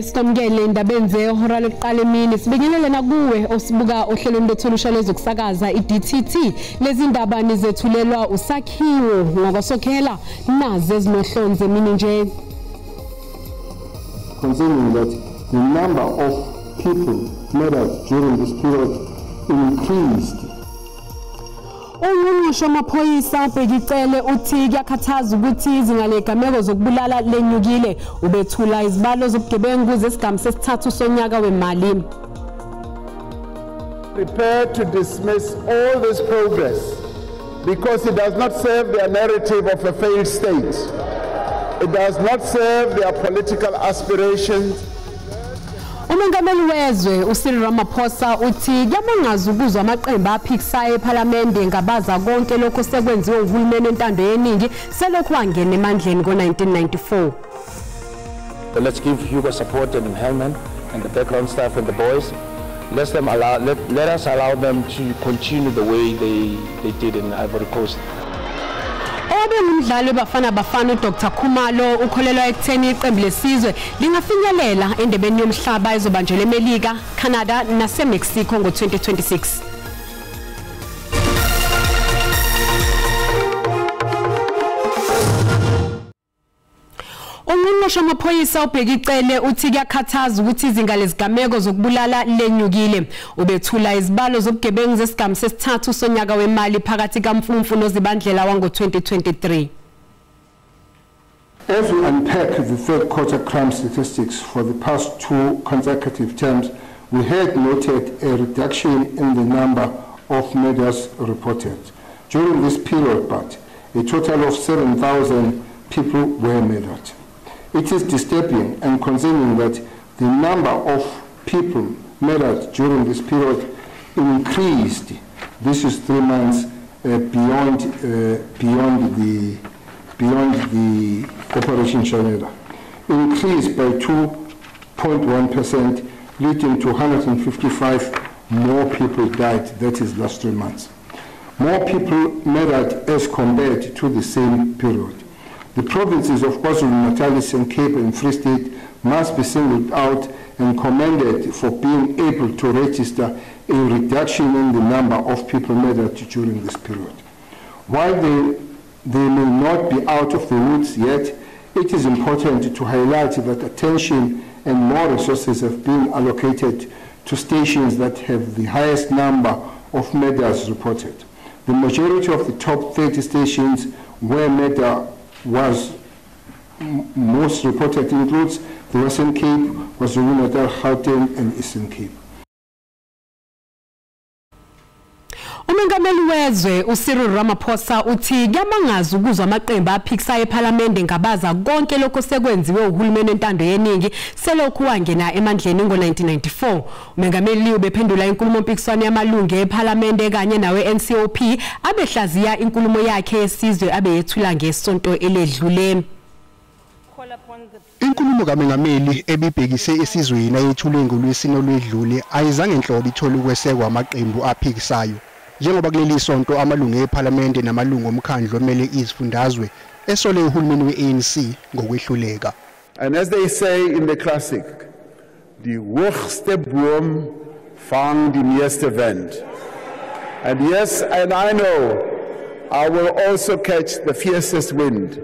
Sibingelele sikwamukele indabeni zehora lokuqala emini. Sibingelele nakuwe osibuka ohlelweni lwethu lezokusakaza iDTT. Lezi ndaba nizethulelwa uSakhiwo ngokwasokhela nazi ezinohlonze emini nje. Concerning that the number of people murdered during this period increased. Ungqongqoshe wamaphoyisa uBheki Cele uthi kuyakhathaza ukuthi izinga lezigameko zokubulala lenyukile. Ubethula izibalo zobugebengu zesigamu sesithathu sonyaka wemali. Prepare to dismiss all this progress because it does not serve their narrative of a failed state. It does not serve their political aspirations. Umengameli wezwe uCyril Ramaphosa uthi kuyamangaza ukuzwa amaqembu aphikisayo ePhalamende ngabaza konke lokho sekwenziwe uhulumeni entando yeningi selokhu wangena emandleni ngo-1994. Let's give Hugo support and Helman and the background staff and the boys. Let us allow them to continue the way they did in Ivory Coast. Obengumdlali weBafana Bafana uDr Khumalo ukholelwa ekutheni iqembu lesizwe lingafinyelela endebeni yomhlaba ezobanjelwa eMelika, Canada naseMexico ngo-2026. Ungqongqoshe wamaphoyisa uBheki Cele uthi kuyakhathaza ukuthi izinga lezigameko zokubulala lenyukile. Ubethula izibalo zobugebengu zesigamu sesithathu sonyaka wemali phakathi kaMfumfu noZibandlela wango-2023. As we unpack the third quarter crime statistics for the past two consecutive terms, we had noted a reduction in the number of murders reported. During this period, but a total of 7,000 people were murdered. It is disturbing and concerning that the number of people murdered during this period increased. This is 3 months beyond the Operation Shanela. Increased by 2.1%, leading to 155 more people died. That is last 3 months. More people murdered as compared to the same period. The provinces of KwaZulu-Natal, Eastern Cape and Free State must be singled out and commended for being able to register a reduction in the number of people murdered during this period. While they may not be out of the woods yet, it is important to highlight that attention and more resources have been allocated to stations that have the highest number of murders reported. The majority of the top 30 stations where murder was most reported includes the Western Cape, KwaZulu-Natal, Gauteng and Eastern Cape. Umengameli wezwe uCyril Ramaphosa uthi kuyamangaza ukuzwa amaqembu aphikisayo ePhalamende ngabaza konke lokho sekwenziwe uhulumeni entando yeningi selokhu wangena emandleni ngo-1994. Umengameli ubephendula inkulumo-mpikiswano yamalungu ePhalamende kanye nawe NCOP abehlaziya inkulumo yakhe yesizwe abeyethula ngesonto eledlule. Inkulumo kaMengameli ebibhekise esizweni ayethulwe ngolwesine olwedlule ayizange nhlobo ithole ukwesekwa amaqembu aphikisayo. Njengoba kuleli sonto amalungu ePhalamende namalungu omkhandlu omele izifundazwe esole uhulumeni we-ANC ngokwehluleka. And as they say in the classic, die hoogste boom vang die meeste wind. And yes, and I know I will also catch the fiercest wind,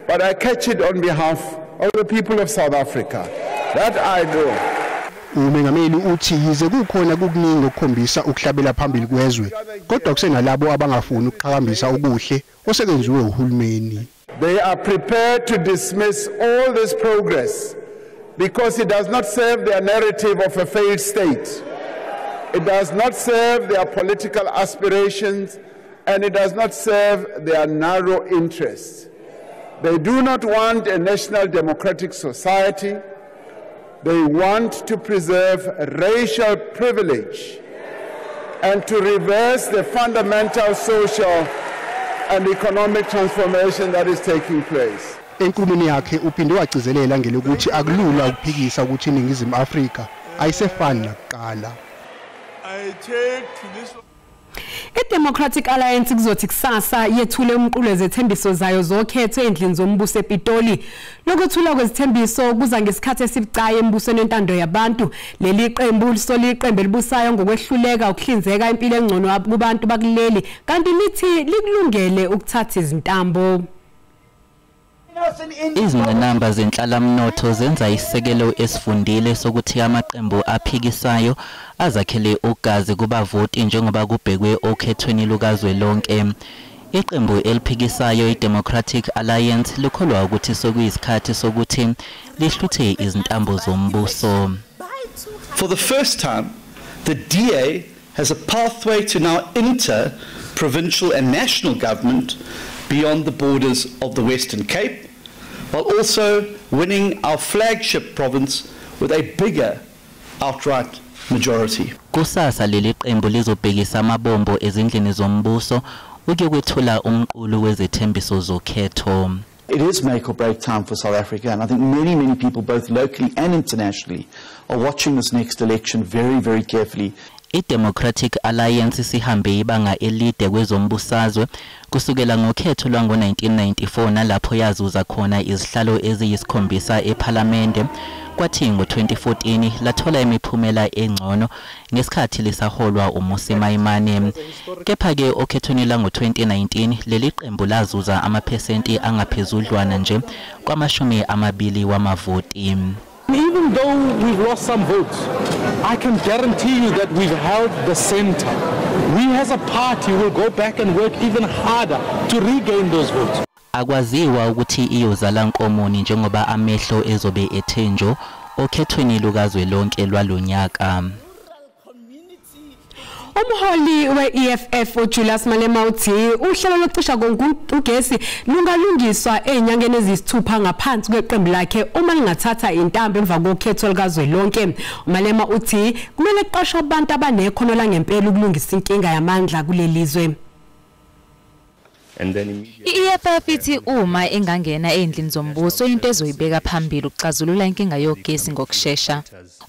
but I catch it on behalf of the people of South Africa. That I do. Umengameli uthi yize kukhona kukuningi okukhombisa ukuhlabela phambili kwezwe, kodwa kusenalabo abangafuni ukuqhakambisa okuhle osekwenziwe uhulumeni. They are prepared to dismiss all this progress because it does not serve their narrative of a failed state. It does not serve their political aspirations and it does not serve their narrow interests. They do not want a national democratic society. They want to preserve racial privilege and to reverse the fundamental social and economic transformation that is taking place. Enkulumweni yakhe uphinde wagcizelela ngelokuthi akulula ukuphikisa ukuthi iNingizimu Afrika ayisefani nakuqala. I-Democratic Alliance kuzothi kusasa yethule umqulu wezethembiso zayo zokhetho endlini zombuso ePitoli. Lokuthula kwezithembiso kuza ngesikhathi esibucayi embusweni wentando yabantu. Leli qembu lisoliqembu elibusayo ngokwehluleka ukuhlinzeka impilo engcono kubantu bakuleli, kanti lithi likulungele ukuthatha izintambo. Izingqinamba zenhlalamnotho zenza isisekelo esifundile sokuthi amaqembu aphikisayo azakhele ugazi kubavoti njengoba kubhekwe okhethweni lukazwelonke. Iqembu eliphikisayo iDemocratic Alliance likholwa ukuthi sekuyisikhathi sokuthi lihluthe izintambo zombuso. For the first time, the DA has a pathway to now enter provincial and national government beyond the borders of the Western Cape, while also winning our flagship province with a bigger outright majority. Kusasa leli qembu lizobhekisa amabombo ezindlini zombuso ukuyokwethula umqulu wezethembiso zokhetho. It is make or break time for South Africa, and I think many, many people, both locally and internationally, are watching this next election very, very carefully. I-Democratic Alliance sihambe ibanga elide kwezombusazwe kusukela ngokhetho lwango-1994 nalapho yazuza khona izihlalo eziyisikhombisa ePhalamende. Kwathi ngo-2014 lathola imiphumela engcono ngesikhathi lisaholwa uMmusi Maimane. Kepha-ke okhethweni lango-2019 leli qembu lazuza amaphesenti angaphezudlwana nje kwama-20 wamavoti. Even though we've lost some votes, I can guarantee you that we've held the center. We as a party will go back and work even harder to regain those votes. Akwaziwa ukuthi iyozala nkomoni njengoba amehlo ezobe ethe njo okhethweni lukazwelonke lwalonyaka. Umholi we-EFF uJulius Malema uthi uhlelo lokucisha ugesi lungalungiswa ezinyangeni eziyisithupha ngaphansi kweqembu lakhe uma lingathatha intambo emva kokhetho lukazwelonke. Malema uthi kumele kuqashwe abantu abanekhono langempela ukulungisa inkinga yamandla kuleli zwe. I-EFF ithi uma ingangena endlini zombuso into ezoyibeka phambili ukuxazulula inkinga yogesi ngokushesha.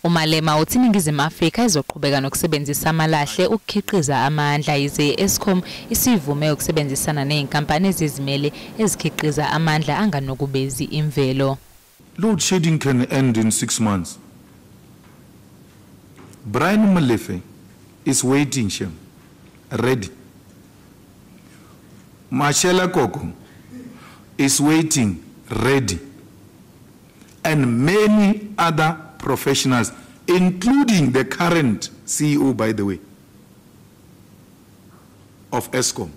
UMalema uthi iNingizimu Afrika izoqhubeka nokusebenzisa amalahle ukukhiqiza amandla yize Eskom isivume ukusebenzisana nezinkampani ezizimele ezikhiqiza amandla anganokubezi imvelo. Load shedding can end in 6 months. Brian Molefe is waiting, Shem, ready. Mashela Koko is waiting, ready. And many other professionals, including the current CEO, by the way, of Eskom.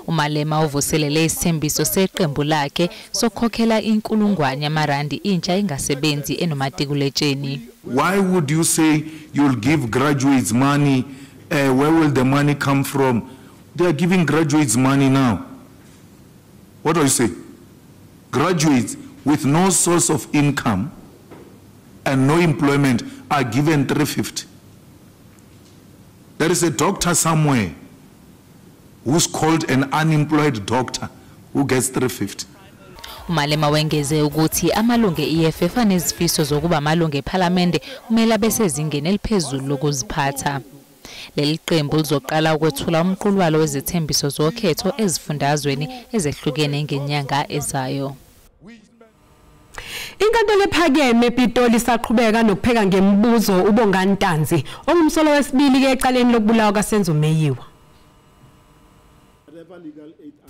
uMalema uvuselele isithembiso seqembu lakhe sokukhokhela inkulungwane yamarandi intsha engasebenzi enomatikuletsheni. Why would you say you'll give graduates money? Where will the money come from? They are giving graduates money now. What do you say? Graduates with no source of income and no employment are given 350. There is a doctor somewhere who's called an unemployed doctor who gets 350. uMalema wengeze ukuthi amalungu e-EFF anezifiso zokuba amalungu ePhalamende kumele abe sezingeni eliphezulu lokuziphatha. Leli qembu lizoqala ukwethula umqulu walo wezethembiso zokhetho ezifundazweni ezehlukene ngenyanga ezayo. Inkantolo ephakeme ePitoli isaqhubeka nokupheka ngemibuzo uBongani Ntanzi ongumsolwa wesibili ke ecaleni lokubulawa kaSenzo Meyiwa.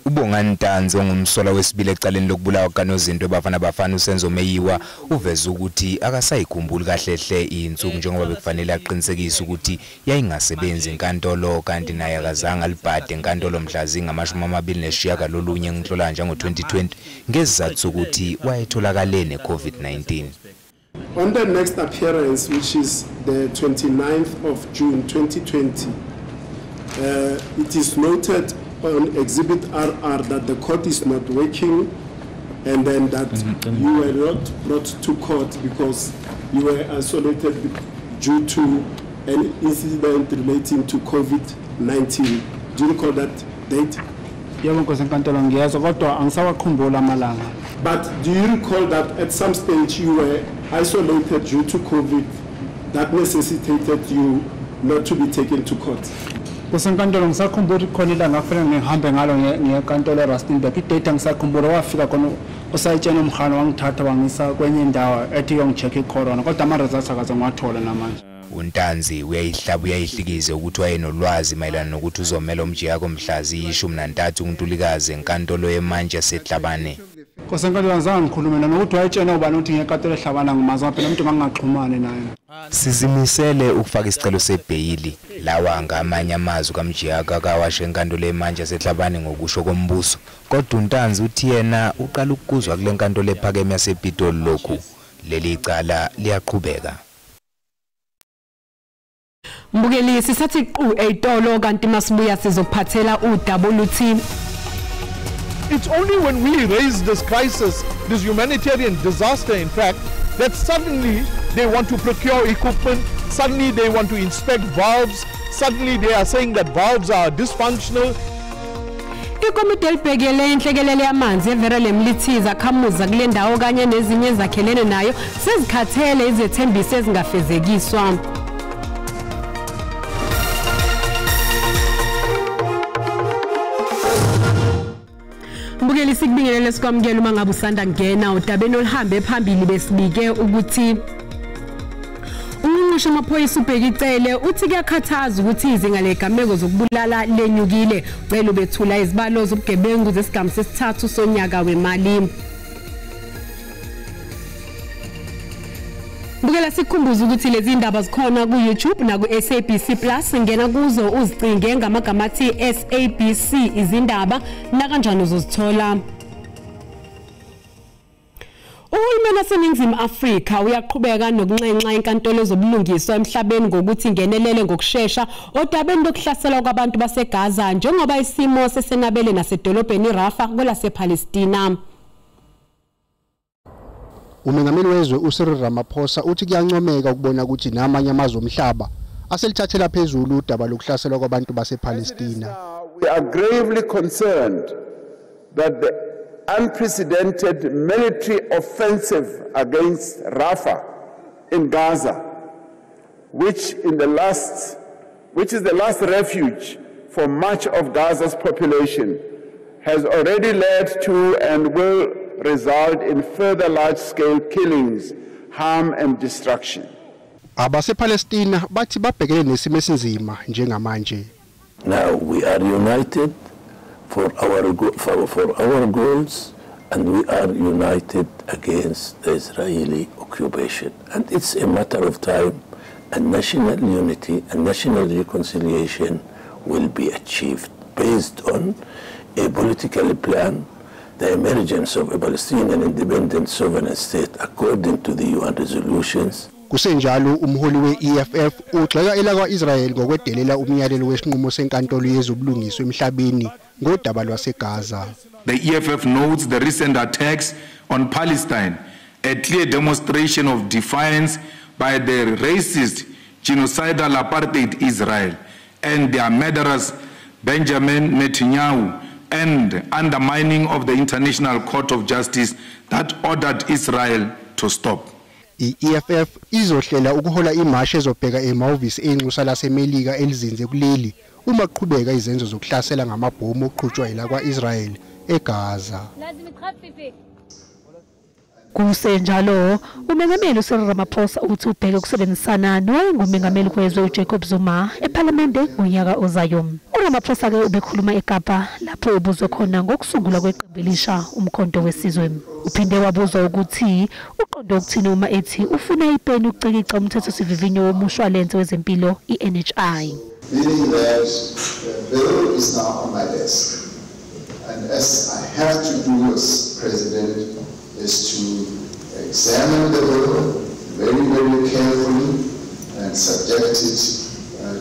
uBongani Ntanzi ongumsolwa wesibili ecaleni lokubulawa kaNozinto Bafana Bafana uSenzo Meyiwa uveza ukuthi akasayikhumbuli kahle hle insuku njengoba bekufanele aqinisekise ukuthi yayingasebenzi inkantolo, kanti naye akazange alibhade inkantolo mhla zingama-29 kuNhlolanja ngo-2020 ngesizathu sokuthi wayetholakale ne-COVID-19. On the next appearance, which is the 29th of June 2020, it is noted on Exhibit RR that the court is not working, and then that you were not brought to court because you were isolated due to an incident relating to COVID-19. Do you recall that date? But do you recall that at some stage you were isolated due to COVID that necessitated you not to be taken to court? Kusenkantolo ngisakhumbula ukuthi khona ilanga kufanele ngihambe ngalo ngiye enkantolo eRustenburg. I-date ngisakhumbula, wafika khona usayitshena umhano wangithatha wangisa kwenye indawo ethi yongi-check i-corona, kodwa ama-results akaze ngiwathole namanje. UNtanzi uyayihlaba uyayihlikize ukuthi wayenolwazi mayelana nokuthi uzomela uMjiyako mhla ziyi-13 kuNtulikazi enkantolo yemantshi yaseTlhabane. Kusenkantolo angizange ngikhulume nokuthi wayetshena ubani ukuthi ngiye enkantolo eHlabane, angimazi phela umuntu mangingaxhumani naye. Sizimisele ukufaka isicelo sebheyili. Lawa ngamanye amazwi kaMjiyako akawasho enkantolo yemantshi yaseTlhabane ngokusho kombuso. Kodwa uNtanzi uthi yena uqala ukuzwa kule nkantolo ephakeme yasePitoli lokhu. Leli cala liyaqhubeka. Mbukeli, sisathi qu eyitolo, kanti masibuya sizokuphathela udaba oluthi It's only when we raise this crisis, this humanitarian disaster in fact, that suddenly they want to procure equipment, suddenly they want to inspect valves, suddenly they are saying that valves are dysfunctional. Ikomiti elibhekele inhlekelele yamanzi eVerulam lithi izakhamuzi kule ndawo kanye nezinye ezakhelene nayo sezikhathele izethembiso ezingafezekiswa. Mbukeli, sikubingelele sikwamukela uma ngabe usanda kungena. Udabeni oluhambe phambili besibike ukuthi uNgqongqoshe wamaphoyisa uBheki Cele uthi kuyakhathaza ukuthi izinga legameko zokubulala lenyukile. Ucele ubethula izibalo zobugebengu zesigamu sesithathu sonyaka wemali. Bukela, sikukhumbuza ukuthi lezi ndaba zikhona ku-YouTube naku-SABC Plus. Ngena kuzo uzicinge ngamagama athi SABC izindaba, nakanjani uzozithola. Uhulumeni waseNingizimu Afrika uyaqhubeka nokunxenxa inkantolo zobulungiswa emhlabeni ngokuthi ingenelele ngokushesha odabeni lokuhlaselwa kwabantu baseGaza, njengoba isimo sesenabele nasedolobheni iRafah kwelasePalestina. Umengameli wezwe uCyril Ramaphosa uthi kuyancomeka ukubona ukuthi namanye amazwe omhlaba aselithathela phezulu udaba lokuhlaselwa kwabantu basePalestina. We are gravely concerned that the unprecedented military offensive against Rafah in Gaza, which is the last refuge for much of Gaza's population, has already led to and will result in further large-scale killings, harm and destruction. AbasePalestina bathi babhekene nesimo esinzima njengamanje. Now we are united for our goals, and we are united against the Israeli occupation. And it's a matter of time, and national unity and national reconciliation will be achieved based on a political plan, the emergence of a Palestinian independent sovereign state according to the UN resolutions. Kusenjalo, umholi we-EFF ugxeka elakwa-Israel ngokwedelela umyalelo wesinqumo senkantolo yezobulungiswa emhlabeni ngodaba lwaseGaza. The EFF notes the recent attacks on Palestine, a clear demonstration of defiance by the racist, genocidal apartheid Israel and their murderers Benjamin Netanyahu, and undermining of the International Court of Justice that ordered Israel to stop. I-EFF izohlela ukuhola imashi ezobheka emahhovisi enxusa laseMelika elizinze kuleli uma kuqhubeka izenzo zokuhlasela ngamabhomu okuqhutshwa elakwa-Israel eGaza. Kusenjalo, umengameli uCyril Ramaphosa uthi ubheke ukusebenzisana nowayengumengameli wezwe uJacob Zuma ephalamende ngonyaka ozayo. URamaphosa ke ubekhuluma eKapa lapho ubuzwe khona ngokusungulwa kweqembu elisha uMkhonto weSizwe. Uphinde wabuzwa ukuthi uqonde ukuthini uma ethi ufuna ipeni ukucikica umthethosivivinyo womushwalense wezempilo iNHI. Meaning that the bill is now on my desk. And as I have to do as president is to examine the bill very, very carefully and subject it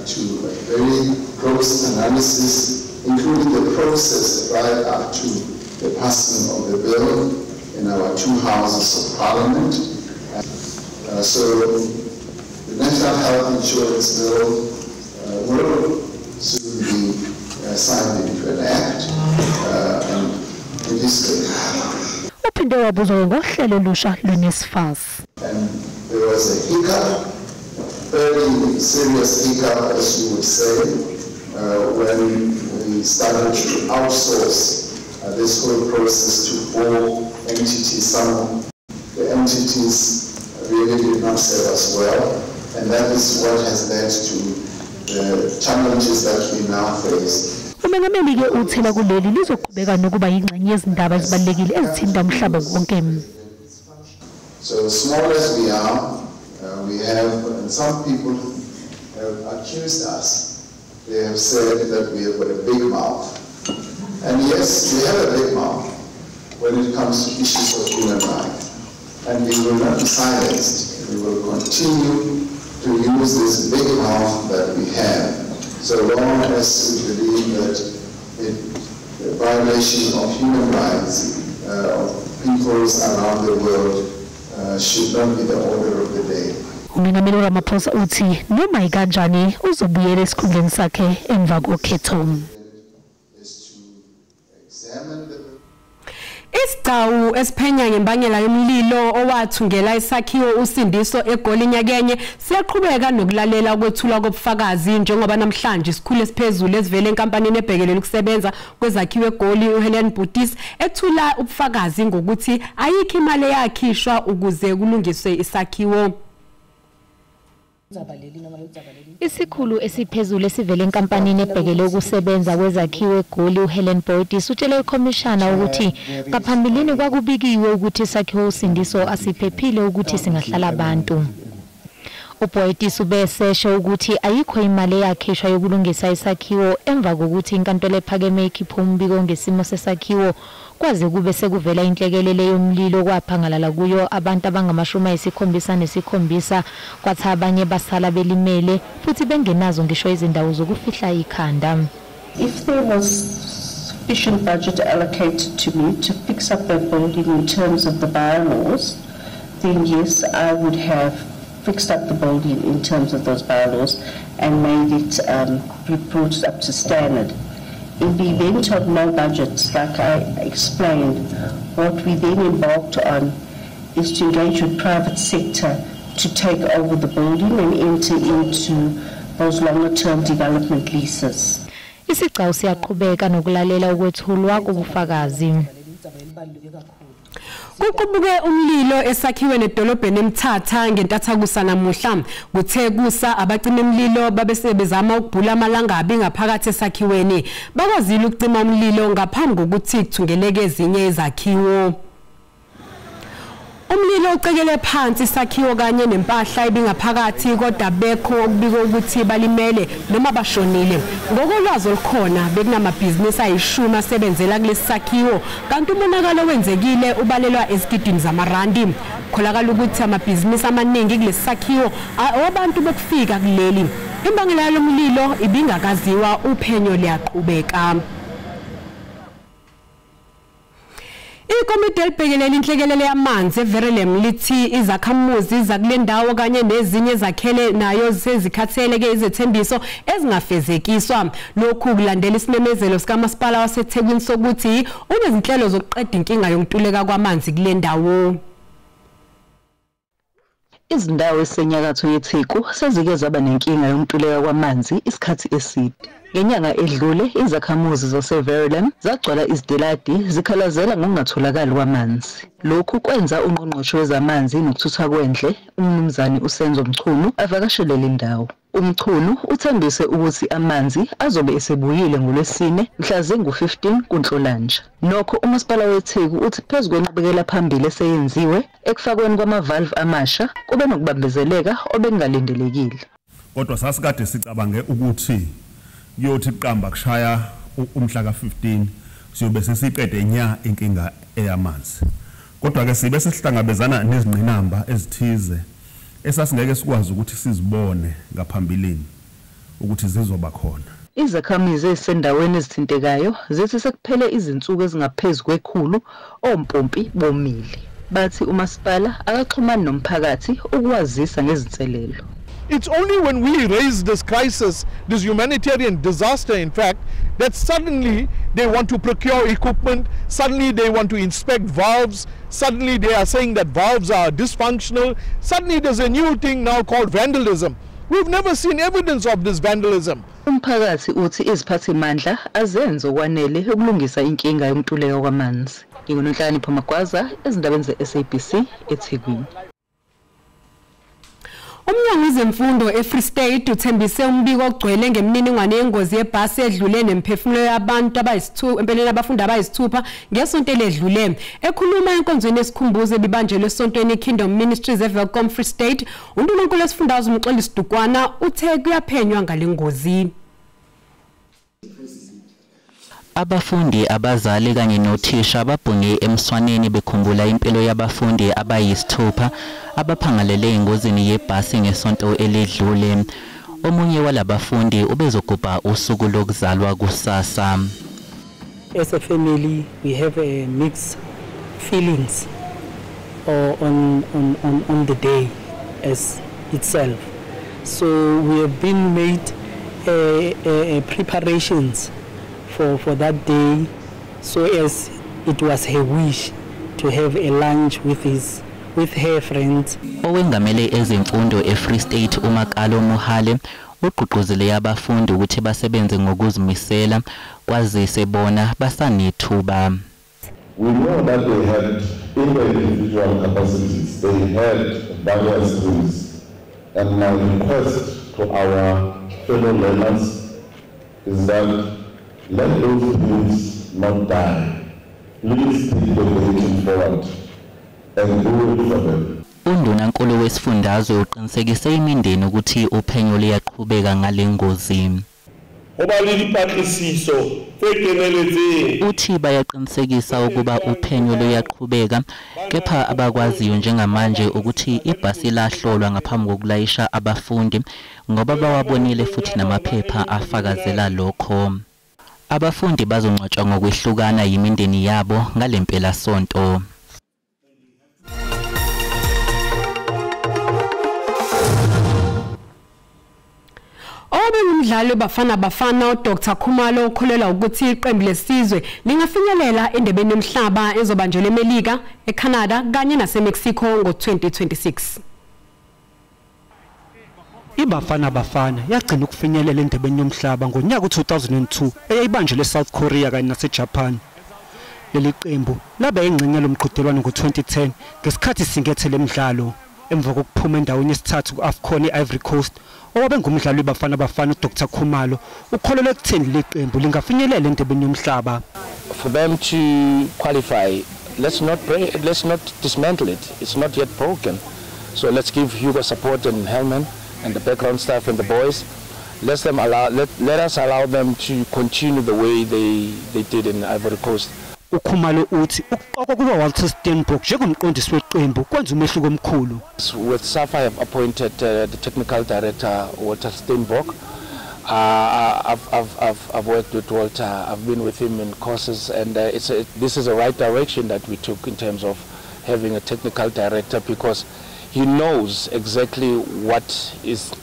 to a very close analysis, including the process right up to the passing of the bill in our two houses of parliament. So the National Health Insurance Bill will soon be signed into an act, and it is Uphinde wabuzwa ngohlelo olusha lweNSFAS. And there was a hiccup, very serious hiccup, as you would say. when we started to outsource this whole process to 4 entities. Some of the entities really did not serve us well, and that is what has led to the challenges that we now face. Umengameli ke uthela kuleli lizoqhubeka nokuba yingxenye yezindaba ezibalulekile ezithinta umhlaba wonke. So small as we are, we have, and some people have accused us. They have said that we have got a big mouth. And yes, we have a big mouth when it comes to issues of human rights. And we will not be silenced. We will continue to use this big mouth that we have, so long as we believe that the violation of human rights of peoples around the world should not be the order of the day. Umengameli Ramaphosa uthi noma ikanjani uzobuyela esikhundleni sakhe emva kokhetho. Isigcawu esiphenya ngembangela yomlilo owathungela isakhiwo uSindiso eGoli nyakenye siyaqhubeka nokulalela ukwethulwa kobufakazi njengoba namhlanje isikhulu esiphezulu esivele enkampanini ebhekelele ukusebenza kwezakhiwo eGoli uHelen Butis ethula ubufakazi ngokuthi ayikho imali eyakhishwa ukuze kulungiswe isakhiwo. Isikhulu esiphezulu esivele enkampanini ebhekele ukusebenza kwezakhiwo eGoli uHelen Botis utshele ikhomishana ukuthi ngaphambilini kwakubikiwe ukuthi isakhiwo uSindiso asiphephile ukuthi singahlala abantu. uBotis ubesesho ukuthi ayikho imali eyakhishwa yokulungisa isakhiwo emva kokuthi inkantolo ephakeme ikhiphe umbiko ngesimo sesakhiwo kwaze kube sekuvela inhlekelele yomlilo kwaphangalala kuyo abantu abangama-77 kwathi abanye basala belimele futhi bengenazo ngisho izindawo zokufihla ikhanda. If there was sufficient budget allocated to me to fix up that building in terms of the bylaws, then yes, I would have fixed up the building in terms of those bylaws and made it brought it up to standard. In the event of no budgets, like I explained, what we then embarked on is to engage with private sector to take over the building and enter into those longer-term development leases. Isigcawu siyaqhubeka nokulalela ukwethulwa kobufakazi. Kuqubuke umlilo esakhiweni edolobheni eMthatha ngentathakusa namuhla. Kuthe kusa abacima umlilo babesebezama ukubhula amalangabi ngaphakathi esakhiweni. Bakwazile ukucima umlilo ngaphambi kokuthi kuthungeleke ezinye izakhiwo. Umlilo ucekele phansi isakhiwo kanye nempahla ibingaphakathi kodwa bekho okubikwa ukuthi balimele noma bashonile. Ngokolwazi olukhona bekunamabhizinisi ayishumi asebenzela kulesi sakhiwo kanti umonakalo wenzekile ubalelwa ezigidini zamarandi. Kholakala ukuthi amabhizinisi amaningi kulesi sakhiwo awabantu bokufika kuleli. Imbangela yalomlilo ibingakaziwa, uphenyo liyaqhubeka. Ikomiti elibhekelele inhlekelele yamanzi eVerelem lithi izakhamuzi zakule ndawo kanye nezinye zakhele nayo sezikhatheleke izethembiso ezingafezekiswa. Lokhu kulandela isimemezelo sikamasipala waseThekwini sokuthi unezinhlelo zokuqeda inkinga yokuntuleka kwamanzi kule ndawo. Izindawo esenyakatho yeTheku sezike zaba nenkinga yokuntuleka kwamanzi isikhathi eside. Ngenyanga edlule izakhamuzi zaseVerelem zagcwala izideladi zikhalazela ngokungatholakali kwamanzi. Lokhu kwenza ungqongqoshe wezamanzi nokuthutha kwendle umnumzane uSenzo Mchunu avakashele le ndawo. UMchunu uthembise ukuthi amanzi azobe esebuyile ngoLwesine mhla zingu-15 kuNhlolanja. Nokho umasipala weTheku uthi phezu kwenqubekela phambili eseyenziwe ekufakweni kwama-valve amasha kube nokubambezeleka obekungalindelekile. Kodwa sasikade sicabange ukuthi kuyothi qamba kushaya umhla ka-15 siyobe sesiqede nya inkinga eyamanzi. Kodwa ke sibe sesihlangabezana nezingqinamba ezithize esasingeke sikwazi ukuthi sizibone ngaphambilini ukuthi zizoba khona. Izakhamizi ezisendaweni ezithintekayo zithi sekuphele izinsuku ezingaphezu kwe-100 ompompi bomile. Bathi umasipala akaxhumani nomphakathi ukuwazisa ngezinselelo. It's only when we raise this crisis, this humanitarian disaster in fact, that suddenly they want to procure equipment, suddenly they want to inspect valves, suddenly they are saying that valves are dysfunctional, suddenly there's a new thing now called vandalism. We've never seen evidence of this vandalism. Umphakathi uthi iziphathimandla azenze okwanele ukulungisa inkinga yokuntuleka kwamanzi. NginguNonhlanipho Magwaza ezindabeni ze-SABC eThekwini. Umnyango wezemfundo eFree State uthembise umbiko ogcwele ngemininingwane yengozi yebhasi edlule nemphefumulo yabantu abayisithupha empeleni abafundi abayisithupha ngesonto eledlule. Ekhuluma enkonzweni yesikhumbuzo ebibanjelwe esontweni Kingdom Ministries eWelkom Free State, uNdunankulu wesifundazwe uMxolisi Dukwana uthe kuyaphenywa ngale ngozi. Abafundi, abazali kanye nothisha babhunge emswaneni bekhumbula impilo yabafundi abayisithupha abaphangalele engozini yebhasi ngesonto eledlule. Omunye walabafundi ubezogubha usuku lokuzalwa kusasa. As a family, we have a mixed feelings on the day as itself. So we have been made preparations for that day, so as it was her wish to have a lunch with her friends. Owengamele ezemfundo eFree State uMakalo Mohale ugqugquzele abafundi ukuthi basebenze ngokuzimisela kwazise bona basanethuba. We know that they had in their individual capacities, they had various skills, and my request to our fellow learners is that let those dreams not die. Please take the baton forward and do it for them. Undunankulu wesifundazwe uqinisekise imindeni ukuthi uphenyo luyaqhubeka ngale ngozi. Uthi bayaqinisekisa ukuba uphenyo luyaqhubeka, kepha abakwaziyo njengamanje ukuthi ibhasi lahlolwa ngaphambi kokulayisha abafundi ngoba bawabonile futhi namaphepha afakazela lokho. Abafundi bazongcwatshwa ngokwehlukana yimindeni yabo ngalempela sonto. Obengumdlali Bafana Bafana uDr Khumalo ukholelwa ukuthi iqembu lesizwe lingafinyelela endebeni yomhlaba ezobanjelwa eMelika, eCanada kanye naseMexico ngo-2026. IBafana Bafana yagcina ukufinyelela endebeni yomhlaba ngonyaka u-2002 eyayibanjelwe eSouth Korea kanye naseJapan. Leli qembu labe ingxenye lomqhudelwano ngo-2010 ngesikhathi singethe lemidlalo emva kokuphuma endaweni yesithathu ku-AFCON e-Ivory Coast. Owabe ngumdlali weBafana Bafana uDr Khumalo ukholelwa ekutheni leli qembu lingafinyelela endebeni yomhlaba. For them to qualify, let's not dismantle it. It's not yet broken. So let's give Hugo support and Helman and the background staff and the boys. Let us allow them to continue the way they did in Ivory Coast. uKhumalo uthi ukuqokwa kuka Walter Steenbok njengomqondisi weqembu kwenza umehluko omkhulu. With SAFA I have appointed the technical director Walter Steenbok. I've worked with Walter. I've been with him in courses, and this is the right direction that we took in terms of having a technical director, because he knows exactly what is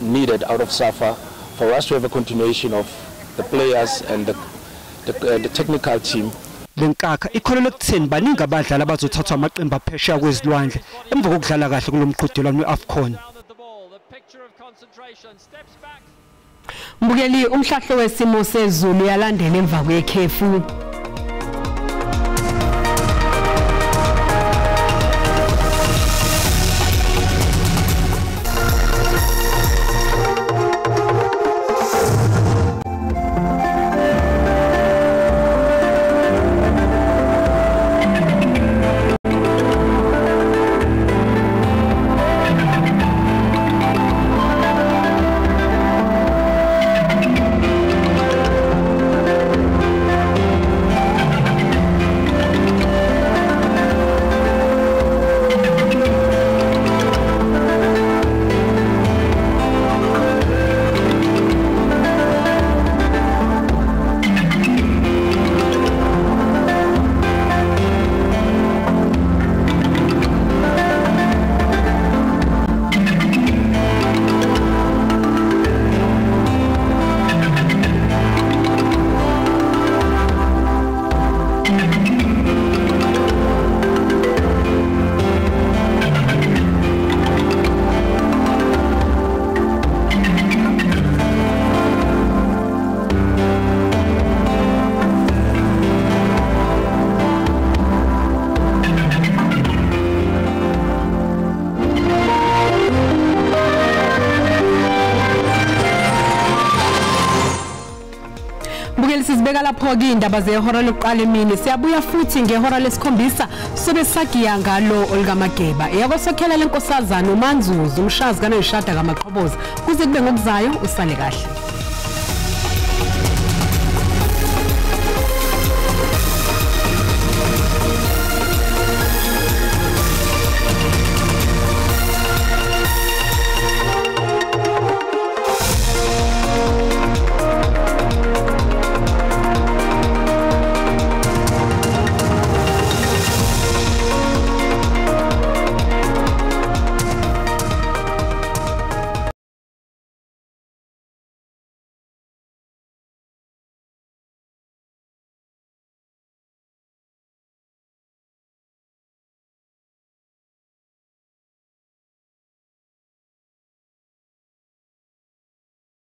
needed out of SAFA for us to have a continuation of the players and the technical team. Lenkakha ikholelwa ekutheni baningi abadlali abazothathwa amaqembu aphesheya kwezilwandle emva kokudlala kahle kulomqhudelwano we-AFCON. Mbukeli, umhlahlo wesimo sezulu uyalandela emva kwekhefu. Ziphelela lapho-ke iy'ndaba zehora lokuqala emini. Siyabuya futhi ngehora lesikhombisa, sobe sagiya ngalo olukaMageba eyakosokhela lenkosazana uManzuzu umshazi kaNoyishada kaMaqhoboza. Kuze kube ngokuzayo, usale kahle.